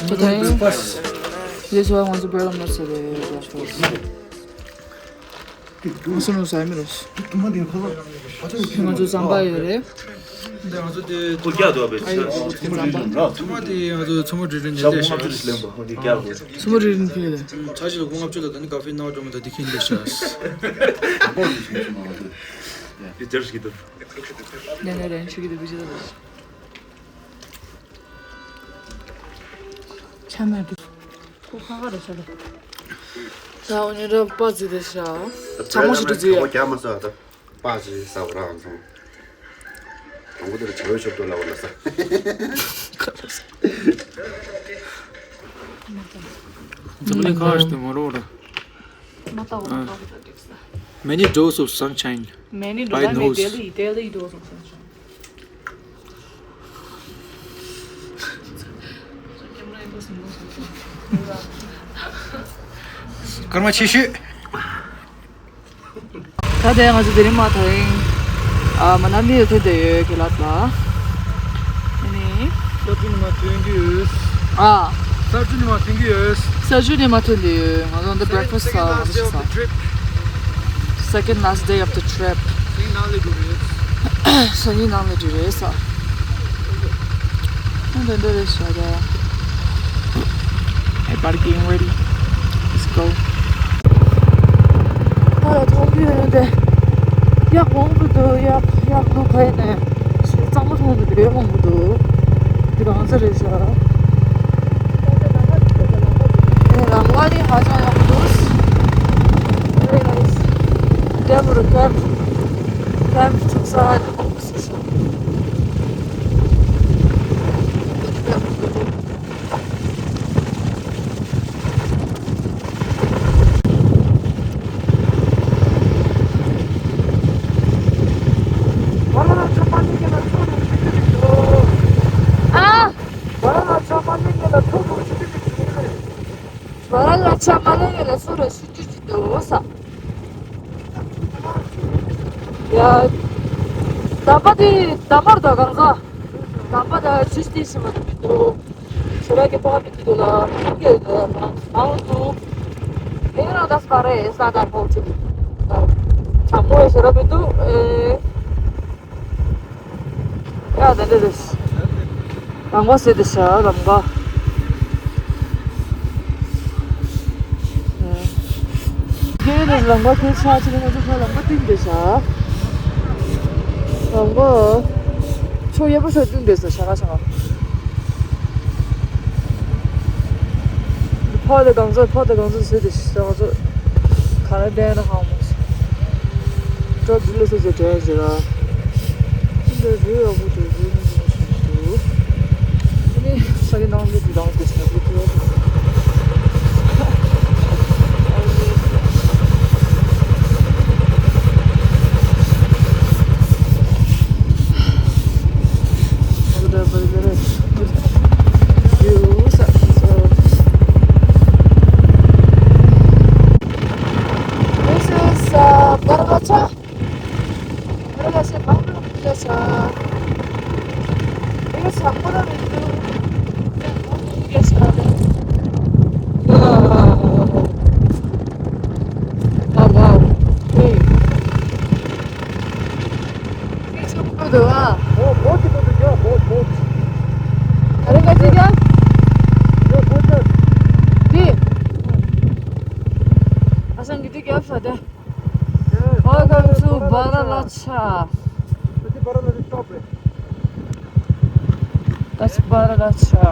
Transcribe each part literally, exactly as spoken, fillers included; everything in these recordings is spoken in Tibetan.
ད་ད་ཡིན། This one was a bread, I'm not so bad. ང་ཚོ་ནང་ཟ་མི་རེད། ང་ཚོ་ཟམ་པ་ཡོད་རེད། འདི་ང་ཚོ་དེ་ཁོ་རྒྱག་འདུག་པས། ཨ་ཡོད་ཟམ་པ། ཚོད་མ་དེ་ང་ཚོ་ཚོད་མ་འབྲི་རིན་ཞག་ལྔ་བཅུ་ལས་ལེན་པ་ཁོ་འདི་རྒྱག་དགོས། ཚོད་མ་འབྲི་རིན་ཕུལ་ཡོད། ཆ་ཞིག་ལ་སྒོ་ལྔ་བཅུ་ལ་ད་ནི་ཀ་ཧྥེ་ནང་འགྲོ་མི་འདུག་འདི་ཁྱེད་འདི་ཤ། འདི་ཅར་ཞིག་འདུག་ནས་ནས་རན་ཆུ་གི་འདི་བི་ཅི་ལ། ཆ་མེད་འདུག་ཁོ་ཁ་ཁ་རེད་ཤག་ད་འོ་ཉི་ར་པ་ཙི་དེ་ཤ། ཚང་མ་ཞིག་ཏུ་ཙི་ཡ། རྒྱ་མ་ཟ་ད། པ་ཙི་ཟ་བ་རང་སོང་། དང་པོ་དེར་བྱ་བའི་ཞབས་ཏོག་ལ་བ་ལ་ས། འཛམ་གླིང་ཁ་ཞིག་ཏུ་མ་རོ་ར། Many dose of sunshine. Many dose. Daily, daily dose of sunshine. སྐར་མ་ཆེ་ཤོས། ད་ལྟ་ང་ཚོ་དེ་རིང་མ་ཐག་ཡིན། ཨ་མ་ན་ལི་ལ་ཐོན་བསྡད་ཡོད་ཁེ་ལག་ལ། ཨ་ནི། ས་ཆུ་ནས་མ་ཐོན་གྱི་ཡོད། ཨ། ས་ཆུ་ནས་མ་ཐོན་གྱི་ཡོད། ས་ཆུ་ནས་མ་ཐོན་བསྡད་ཡོད། ང་ཚོ་འདི་breakfast་ཟ་ང་ཚོ་ཟ། Second last day of the trip. སང་ཉིན་ནང་ལས་འགྲོ་རེད་ས། ཨ་འདི་འདྲ་རེད་ཤག་ད། Everybody getting ready. Let's go. ཨ་ལ་ཐོག་རྒྱུ་ཡོད་དེ། གཡག་མང་པོ་འདུག་གཡག་གཡག་ལུག་ཁ་ཡིན་ནས། གཙང་མ་མཐོང་འདུག་ཡོད་མང་པོ་འདུག་འདི་གང་ས་རེད་ཤག་ཨེ་ལམ་ཁ་འདི་ཧ་ཅང་ཡག་པོ་འདུག Very nice. Camp རུ་camp. Camp འཁྲུག་ས་ཧ་ཅང་མང་པོ་ཞིག་ཤག་ཨ། ང་རང་ལ་ཆ་མ་ལེན་ངེས་ལ་ཐུག་ཐུག་ཆུ་ཆུ་ཆུ་ཆུ་ཆུ་ཆུ། ང་རང་ལ་ཆ་མ་ལེན་ངེས་ལ་སུ་རེ་ཆུ་ཆུ་ཆུ་འདུག་ས། ཡ། འདམ་པ་དེ་འདམ་པར་དང་གང་ཟག་འདམ་པ་དང་ཆུ་ཆུ་དེ་ཞིམ་པ་དེ་མི་འདུག་ཞེ་དྲག་གི་ཕོག་མི་འདུག་ལ་ཕོག་གི་མང་འདུག་དེ་རང་ད་སྤ་རེ་ས་དང་ཕོག་ཆུ་ཆུ་ཆུ། ཆ་མོ་ཞེ་དྲག་མི་འདུག་ཨེ། ཡ་དེ་འདྲ་རེད། རང་དགའ་ཟེར་དེ་ཤ་རང་དགའ། ཁྱེད་རང་རང་དགའ་ཁྱེད་ཆ་ཆེ་ང་ཚོ་ཁ་རང་དགའ་བཏིང་དེ་ཤ། རང་དགའ། ཆོ་ཡེ་པོ་ཤ་བཏིང་དེ་ས་ཤ་ག་ཤ་ག་ཕོ་དེ་གང་ཚོད་ཕོ་དེ་གང་ཚོད་ཟེར་དེ་ཤ་ང་ཚོ། ག་རེ་བསྡད་ན་ཧང་མོ་ཞིག་ཀྲོ་ཇི་ལི་སི་ཇེ་ཏྲེ་ཇི་ར། འདི་རུ་ཡག་པོ་འདུག་རུ་ནི་ཞིག་འདུག་ཨ་ནི་ས་གི་ནང་གི་དེ་དང་དེ་ས་གི་དེ། This is, uh, Baracha. Baracha, Baracha. This is Baracha. Wow. Wow, wow. Hey. ཁྱེད་ཚོ་བོད་དུ་ཨ། ཨོ་བོད་ཀྱི་བོད་དུ་ཡོད་བོད་བོད། ཨ་རེ་ག་ཅི་རྒྱབ། ཡོད་བོད་དུ། དེ། ཨ་སང་གི་དེ་རྒྱབ་ས་དེ། Welcome to Baralacha. That's Baralacha.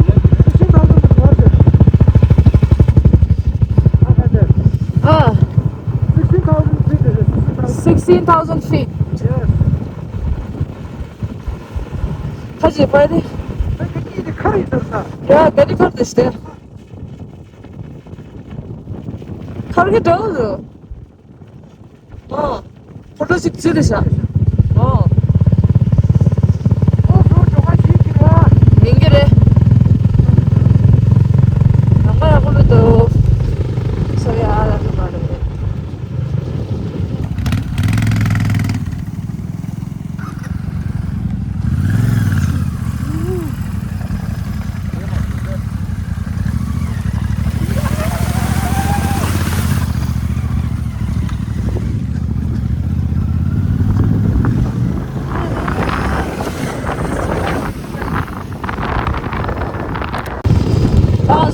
Ah. Sixteen thousand feet. Yes. ཁ་ཅིག་པ་དེ། ཡ་ག་ནི་ཁར་དེ་ཤི་དེ། ཁར་གི་འདྲ་བོ་འདུག་ཨོ། ཕོ་ཊོ་ཞིག་བཙུགས་ཏེ་བཞག་ཨོ། ཨོ་ཁྱོད་ཇོ་ཁ་ཞིག་གི་ར། མིན་གི་རེད། ལམ་ཁ་ཡག་པོ་མི་འདུག་སོ་ཡ་ལ་འགྲོ་མ་རེད།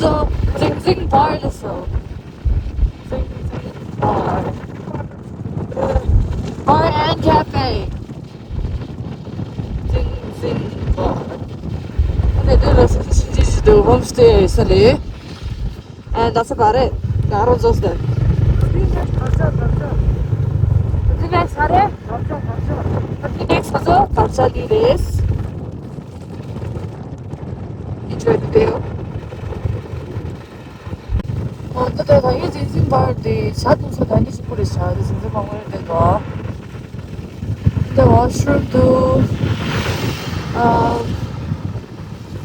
So, Zing Zing Bar ལ་སོང་། Zing Zing Bar. Bar and cafe. Zing Zing Bar. ཨ་ནི་འདི་ལ་སོང་ཙང་ཕྱིན་ཆད་ཅིག་འདུག་ཧོམ་སྟེ་ཡོད་ས་རེད། ཨ་ད་ས་ག་རེད། ག་རོ་ཛོས་དེ། འདི་ནས་ས་རེད། འདི་ནས་ས་ཚོ་དར་ཆ་འདི་རེད། Enjoy the view. ཨོ་ད་ད་ད་ཡི་ཟིང་ཟིང་བར་དེ་ཤ་དུ་ས་ད་ནི་ཞིག་པོ་རེད་ཤག་དེ་ཟིང་ཟིང་མང་པོ་རེད་དེ་འདུག་འདི་ཝ་ཤ་རུམ་འདུག་ཨ།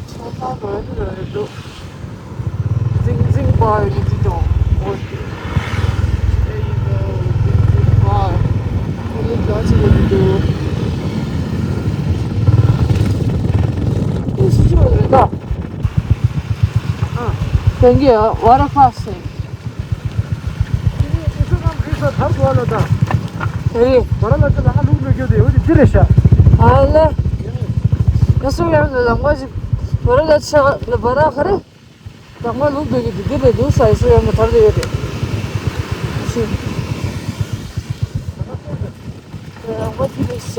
ཚོང་ཁང་རེད་རེད་འདུག་ཟིང་ཟིང་བར་ཡི་ཟིང་དང་ཨོ་དེ། There you go. ཟིང་ཟིང་བར། ཁོ་ལོ་ཛ་ཅི་རེད་འདུག་ཨེ་ཤི་ཅི་རེད་ད། ཨ། Thank you. Water crossing. དེ་རེད། ཨ་ལ། ཡ་སུ་ཡང་ལ་ལ་མ་ཞིག་བོ་ར་ལ་ཆ་ལ་བ་ར་ཁ་རེ། ལ་མ་ལུག་འདུག་གི་འདི་འདི་ལས་འདུག་ས་ཡ་སུ་ཡང་ལ་ཐར་དེ་ཡོད་དེ། ཤི། ལ་མ་དེ་རེད་ཤག་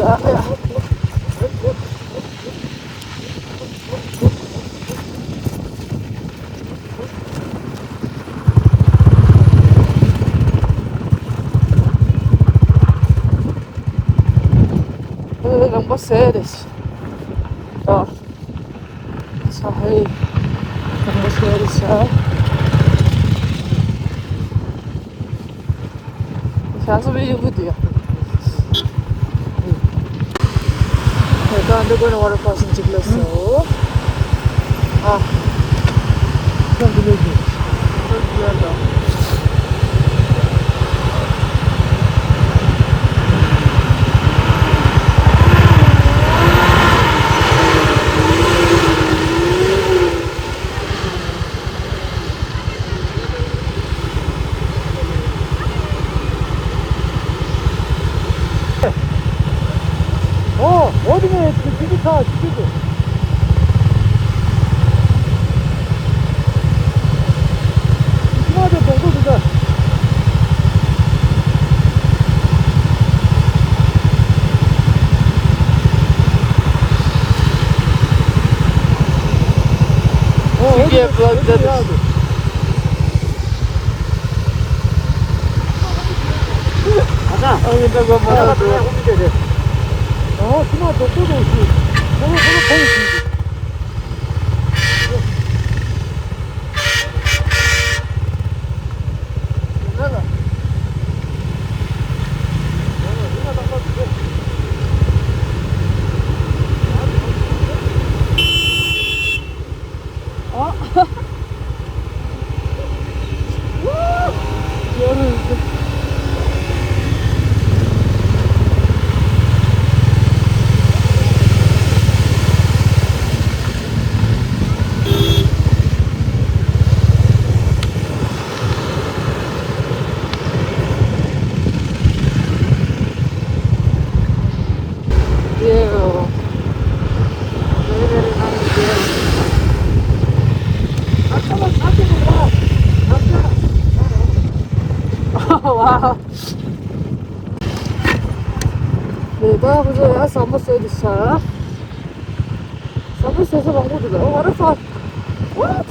ལམ་པ་ཟེར་རེད། ཨ། ས་ཧེ། ལམ་པ་ཟེར་རེད་ཤག་ཤ་སུ་བི་ཡུ་གུ་དུ་ཡ། ད་འདི་གོ་ན་ཝ་ཊར་ཕོལ་སི་གཅིག་ལ་སོ། ཨ། ད་འདི་ལས་ཀྱི། ཨོ། ཨོ་དེ་ནས་ཅི་ཅི་ཚ་ཅི་ཅི། ཅི་མ་དེ་གདོང་པོ་དེ་ད། ཨོ་ཨོ་དེ་ནས་ཅི་ཅི་ཚ་ཅི་ཅི། Wow. ནས་ད་ཁོ་ཚོ་ཡང་ཟམ་པ་བཟོས་འདུག་ཤག་ཟམ་པ་བཟོས་ས་མང་པོ་འདུག་ཨོ། Waterfall. What?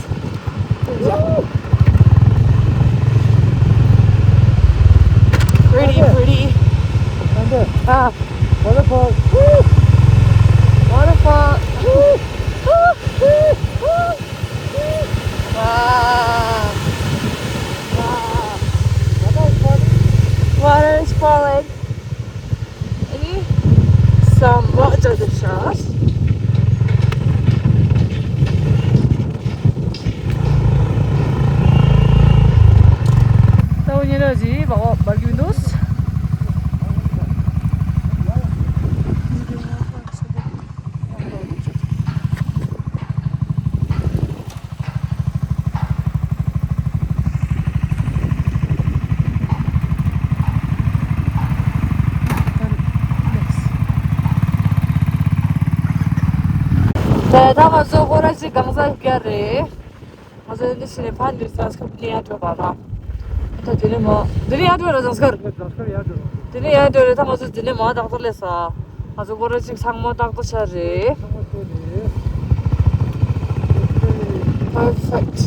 Pretty, pretty. ཨ། Waterfall. Waterfall. Wow. Wow. Water is falling. ཨ་ནི་ཟམ་པ་བྱས་འདུག་ཤག་ད་འོ་ཉེ་ར་ཟིག་བ་འོ་འབར་གྱི་མི་འདུག་དེ་ད་ང་ཚོ་ཧོ་ར་ཅིག་གང་ཟག་བརྒྱ་རེད། ང་ཚོ་འདི་ཕྱིན་ནས་ཕར་འདིར་ཟངས་དཀར་འདི་ནས་ཡར་བྲོས་པ་དང་། ད་འདི་ནས་མར། འདི་ནས་ཡར་བྲོས་ར་ཟངས་དཀར། འདི་ནས་ཡར་བྲོས་རེད། ད་ང་ཚོ་འདི་ནས་མར་ཏག་ཏག་སླེབས་ས། ང་ཚོ་སྐོར་ར་གཅིག་ཚང་མ་ཏག་ཏག་ཆགས་རེད། Perfect.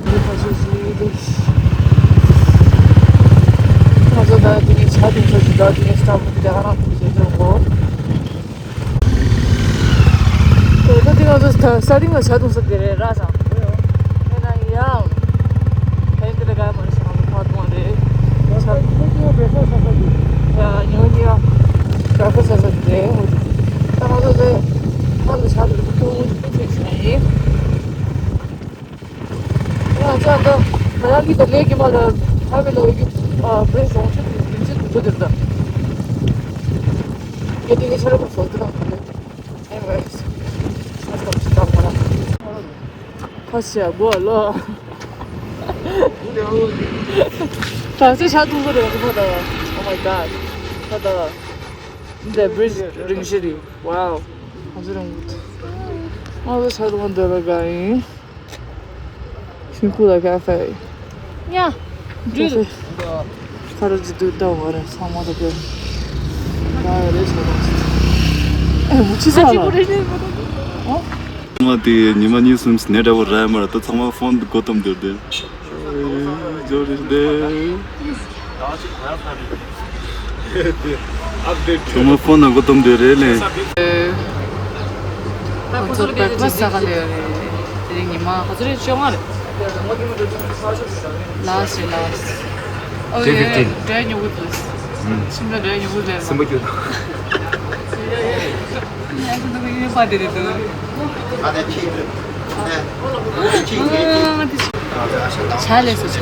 འདི་ཕ་ཆེ་ཆེ་འདི། ང་ཚོ་ད་འདི་ནས་ཇ་འཐུང་ས་ཞིག་ད་འདི་ནས་སི་ཊར་བྷག་སི་འདི་ག་རང་འཐུང་ས་འགྲོ་དགོས། ད་ལྟ་འདི་ང་ཚོ་ས་སྟེང་ལ་ཇ་འཐུང་ས་དེ་རེད་ར་ཅང་། ཡིན་ན་ཡང་། ད་ཡིན་འདི་ལ་ག་ཡ་མ་རེད་ཤག་ང་ཚོ་ཕར་འཐུང་བ་རེད། ཇ། ཡ་ཉོ་ཉོ་ཡ། བྷེག་ཕ་སི་ཆགས་ས་དེ་རེད། ད་ང་ཚོ་དེ་ཕར་ལ་ཇ་འཐུང་ས་འཐུང་ས་ཞིག་ཡིན། ང་ཚོ་ད་ང་རང་གི་ད་ལས་ཀྱི་མ་ལ་ཧ་བེ་ལ་ཡོད་རྒྱུ་ཨ་བྷེ་ཤོང་ཆེ་དུ་རིན་ཆེན་དུ་འགྲོ་དེར་ད། ཡ་དེ་གི་ཆ་ར་པ་སོ་དུ་རང་དུ་ལས། Anyways, let's go. ཁ་ཤས་གོ་ལོ། ད་ཚེ་ཆ་ཐུང་གོ་རེ་གོ་ད། Oh my god. ད་ད། འདི་བྷི་རིཇ་རིང་ཤི་རེད། Wow. ང་ཚོ་རང་གི། ང་ཚོ་ཆ་ཐུང་འདི་ལ་ག་ཡིན། ཤིང་ཕུ་ལ་ཀ་ཧྥེ། ཉ། ཀ་ཧྥེ། ཁ་རོ་ཅི་དུ་ལྟ་བ་རེད། ཚང་མ་ད་ཀྱོ། ད་རེད་ཆ་ཐུང་། ཨེ་མུ་ཆི་ས་ལ། ཨ་ཅི་པོ་རེད་ནི་མ་ད། ཨོ། ང་དེ་ཉི་མ་གཉིས་གསུམ་ནད་འདྲ་པོ་རག་མ་རེད། ད་ཚང་མ་ཕོན་དུ་མགོ་བཏོམ་སྡོད་དེ། ཨེ་ཇོ་རེད་དེ། ཚང་མ་ཕོན་ནང་མགོ་བཏོམ་སྡོད་རེད་ལེ། ང་ཚོ་བྷེག་ཕ་སི་ཟ་ག་ལེ་རེད། དེ་རིང་ཉི་མ་ག་ཚོད་རེད། བཅོ་ལྔ་རེད། ལཱ་སི་རེད་ལཱ་སི། ཨོ་ཡེ། Day fifteen. འདྲ་ཉོ་གི་འདུག་ཤིང་ལ་འདྲ་ཉོ་གི་འདུག་སེམས་པ་སྐྱོ། ཡ་ཤིང་ད་ཡོད་པ་དེ་རེད་འདུག་ཇ་ལས་སུ་ཆ།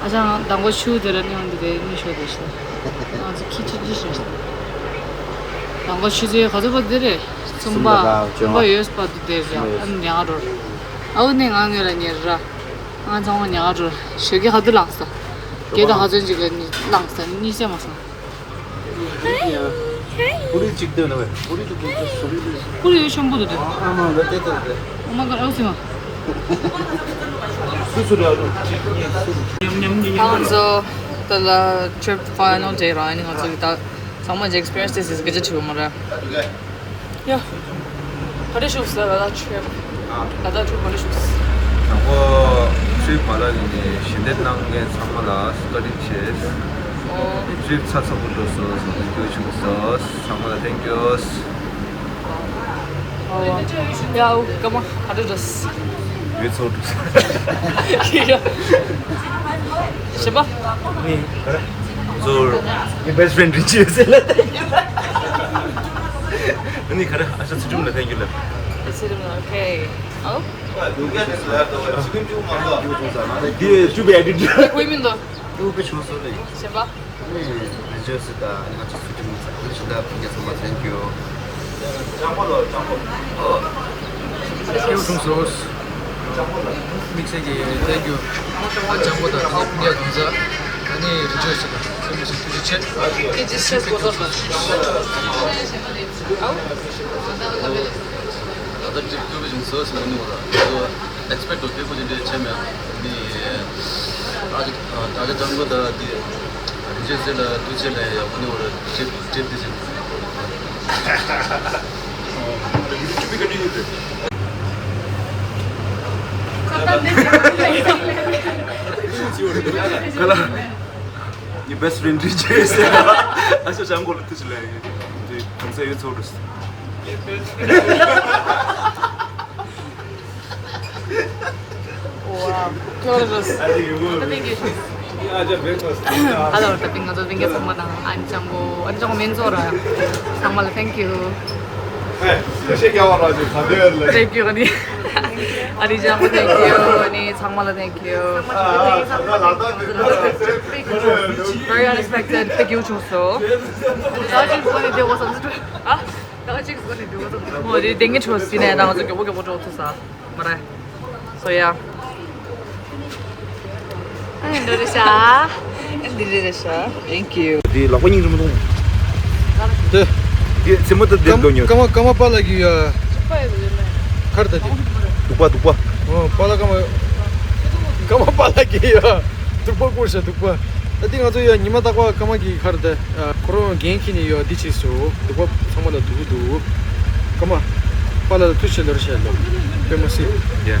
ཨ་ཅང་དང་པོ་ཆུ་དེ་ར་ནི་འོང་དེ་རེད། ནི་ཤོ་དེ་ཤ། ང་ཚོ་ཁྱི་ཅི་ཅི་ཤ་ཤ། དང་པོ་ཆུ་ཚོད་ག་ཚོད་པ་དེ་རེད། གསུམ་པ། གསུམ་པ་ཡོད་པ་དེ་རེད། ཨ་ནི་ཉག་རོ། ཨ་འུ་ནི་ང་ངོས་ལ་ཉེ་ར། ང་ཚང་མ་ཉག་རོ། ཞོགས་ཀས་ག་དུས་ལངས་ས། བརྒྱད་དང་ག་ཚོད་ཅིག་ལ་ལངས་ས་གཉིད་སད་མ་སོང་། ཧེ། ཧེ། ཀུ་རེ་གཅིག་སྟོན་ན་བས། ཀུ་རེ་གཅིག་སྟོན་ན་བས། ཀུ་རེ་ཆེན་པོ་འདུག་སྟེ། ཨ་མ་ལ་ཏེ་ཏེ་ཏེ། ཨོ་མའི་གོཌ། ཨོ་སི་མ། སུ་སུ་ར་རུ་གཅིག་གཉིས་གསུམ། ང་ཚོ་ད་ལ་ཊི་རིབ་ཕའི་ནལ་ཌེ་ར། ཨ་ནི་ང་ཚོ་གི་ད་ཚང་མ་ཇི་ཨེག་སི་པི་རི་ཡེན་སི་དེ་སྐད་ཆ་དྲིས་པ་མ་ར། ཡ། ག་འདྲ་བཞུགས་སོང་ལ་དྭགས་ཊི་རིབ། ཨ། ལ་དྭགས་ཊི་རིབ་ག་འདྲ་བཞུགས་སོང་། དང་པོ་ཊི་རིབ་མ་ལ་ནི་ཞལ་འདེབས་གནང་མཁན་ཚང་མ་ལ་བཀའ་དྲིན་ཆེ། ཨོ། ཊི་རིབ་ཚ་ཚ་པོ་འགྲོ་སོང་། ཐེང་ཀིའུ་བྱུང་སོང་། ཚང་མ་ལ་ཐེང་ཀིའུ། ཨོ། ཡ་ཨོ་སྐར་མ་ག་འདྲ་འགྲོ་སོང་། ཡོད་ཚོ་འགྲོ་སོང་། ཡ། གཞན་པ། ནི་ག་རེ། ཚོར། ངའི་བྷེ་སི་ཊི་ཕྲེན་ཌི་རིན་ཆེན་ཡོད་ཟེར་ལ། ཨ་ནི་ག་རེ། ཨ་ཤ་ཚུལ་ཁྲིམས་ལ་ཐེང་ཀིའུ་ལབ། ཚུལ་ཁྲིམས་ལ། ཨོ་ཁེ། ཨོ། འདི་ཊུ་བེ་ཨེ་ཌི་ཊི། ཁོའི་མིང་འདོ། ཨུ་པེ་ཆུང་སོ་ལེ། གཞན་པ། ནི་རི་ཇོས་དང་ང་ཚོ་ཚུལ་ཁྲིམས་ཚ་ཁུལ་ཞིག་ལ་ཕུལ་རྒྱ་ཚང་མ་ཐེང་ཀིའུ། ཅང་པོ་ལོ་ཅང་པོ། ཐེང་ཀིའུ་ཆུང་སོ། དམིགས་བསལ་གྱི་ཐེང་ཀིའུ། ཨ་ཅང་པོ་དང་ཐེང་ཀིའུ་ཡ་གང་ཟག་ཨ་ནི་རི་ཇོས་དང་སེམས་ཤིག་ཐུགས་རྗེ་ཆེ། ཨེ་ཇི་སི་ཇ་སི་ཊི་གོ་ཐོར་ཨའུ། ད་ལྟ་ཀྲིབ་ཀྲུབ་བཞིན་བཟོ་ཟིན་མི་འདུག་ལ། ཨེག་སི་པེག་ཊི་དོ་ཐེ་ཁོ་ཅི་འདྲ་ཆེ་མེད། ནི་ཨ་ཅི་ད་ཅི་ཅང་གོ་ད་དེ་རིན་ཆེན་ཟེར་ལ་དུས་ཆེ་ལ་ཡ་ཁོ་ནི་འོ་ར་ཀྲིབ་ཀྲིབ་དེ་ཟིན། ག་ལ། ངའི་བྷེ་སི་ཊི་ཕྲེན་ཌི་རིན་ཆེན་ཟེར། ཨ་ཤ་ཅང་གོ་ལ་ཐུགས་རྗེ་ཆེ་ལ་ཡིན། དེ་གང་ཟག་ཡོད་ཚོ་འགྲོ། Wow. Thank you. Hello, ད་ཕིང་ང་ཚོ་ཕིང་གེ་ཚང་མ་དང་ཨན་ཅང་གོ་ཨན་ཅང་གོ་མེན་ཚོ་ར་ཚང་མ་ལ་thank you. Thank you. ཨ་ནི་ཨ་རི་ཅང་གོ་thank you. ཨ་ནི་ཚང་མ་ལ་thank you. Very unexpected. Thank you. ཆུང་སོ། ད་ཅིག་གོ་ནི་དེ་གོ་སོང་ཨ། ད་ཅིག་གོ་ནི་དེ་གོ་སོང་། མོ་དེ་དེང་གི་ཆོས་སི་ནས་ད་ང་ཚོ་མགྱོགས་པོ་མགྱོགས་པོ་འགྲོ་ཐུབ་ས་མ་རེད། So yeah. ཨ་ནི་འདི་རེད་ཤག་ཨ་ནི་འདི་རེད་ཤག Thank you. དེ་ལག་པ་སྙིང་རུས་མ་གཏོང་། དེ། དེ་སེམས་པ་ད་དེར་འགྲོ་ཉོ། ཀ་མ་ཀ་མ་པ་ལ་གི་ཡ། ཁར་ད་དེ། སྡུག་པ་སྡུག་པ། ཨོ་པཱ་ལགས་སྐར་མ། སྐར་མ་པཱ་ལགས་ཀྱིས་ཡ། སྡུག་པ་བསྐུར་ཤག་སྡུག་པ། ད་འདི་ང་ཚོ་ཡ་ཉི་མ་རྟག་པར་སྐར་མ་གི་ཁར་ད། ཁོ་རང་འགན་འཁྱེར་ནས་ཡ་འདི་བྱས་སོང་། སྡུག་པ་ཚང་མ་ལ་སྡུག་གི་འདུག་སྐར་མ། པཱ་ལགས་ལ་ཐུགས་རྗེ་ཆེ་ལབ་ཤག་ལོ། དཔེ་མ་སྲིད། ཡ།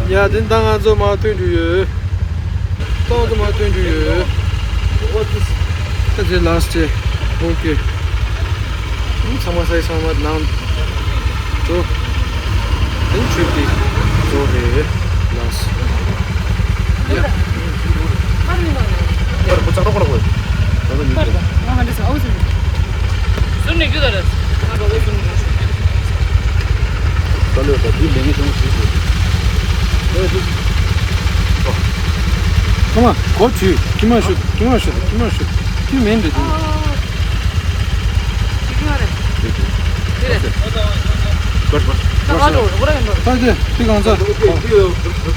ཡ་དེ་ད་ང་ཚོ་མར་ཐོན་འགྲོ་ཡོད། ཏོག་ཙམ་མ་ཐོན་རྒྱུ་ཡོད། ད་དེ་ལ་སི་ཊི། ཨོ་ཀེ། ཚང་མ་སའི་ཚང་མ་ནང་འགྲོ། དེ་ནི་ཁྲིབ་དེ་འགྲོ་རེད། ལ་སི། ཡ། Come on, go to. Come on, shoot. Come on, shoot. Come on, shoot. Two minutes. Go, go. ད་དེ་ཏིག་ཨང་ཚ།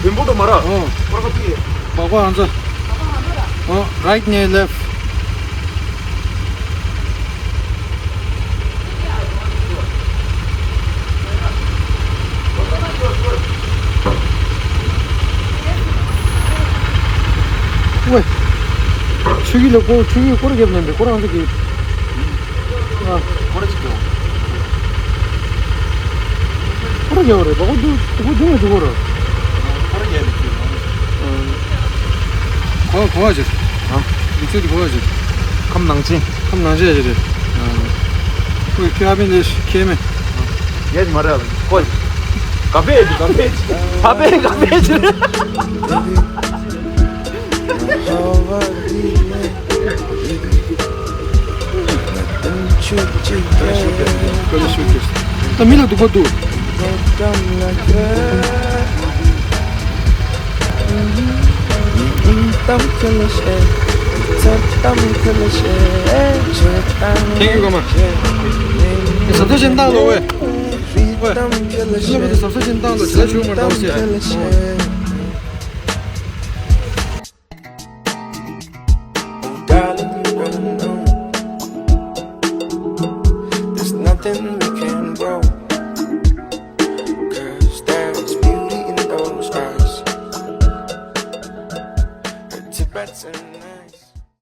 བེམ་པོ་ཏོ་མ་ར། ཨོ། བ་ག་ཏི། བ་ག་ཨང་ཚ། ཨོ། རའིཊ་ནས་ལེཕཊ། ཝེ། ཆུ་གི་ལ་ཀོ་ཆུ་གི་སྐོར་རྒྱབ་ནས་འདི་སྐོར་ཨང་ཚ་གི། ཨ། སྐོར་ཅིག་ཀྱོ། སྐོར་རྒྱབ་རེད་པ། ཁོ་འདུག་ཁོ་འདུག་མ་འདུག་གོ་ར། སྐོར་རྒྱབ་ཀྱི། གོ་གོ་བ་ཅིག་ཨ། འདི་ཚོ་འདི་གོ་བ་ཅིག་ཁམས་ནང་ཆེན། ཁམས་ནང་ཆེན་ཞིག་རེད། ཨ། ཁོས་ཁྱོད་ཨ་ཕན་ལས་ཁྱེད་མེད། ཡེད་མ་རེད་ཁོ། ག་པེ་ག་པེ་ག་པེ་ག་པེ། ད་མི་ལ་སྡུག་པོ་འདུག་ཐེངས་ཡོད་ག་མ། ཟབ་ས་ཅན་བཏང་ལོ་ཝེ། ཝེ། ལོ་མི་འདུག་ཟབ་ས་ཅན་བཏང་ལོ་བྱ་ཆུ་མ་འདྲ་བ་ཟེར། Darling, you don't know. There's nothing we can grow. 'Cause there's beauty in those eyes. Her Tibetan eyes.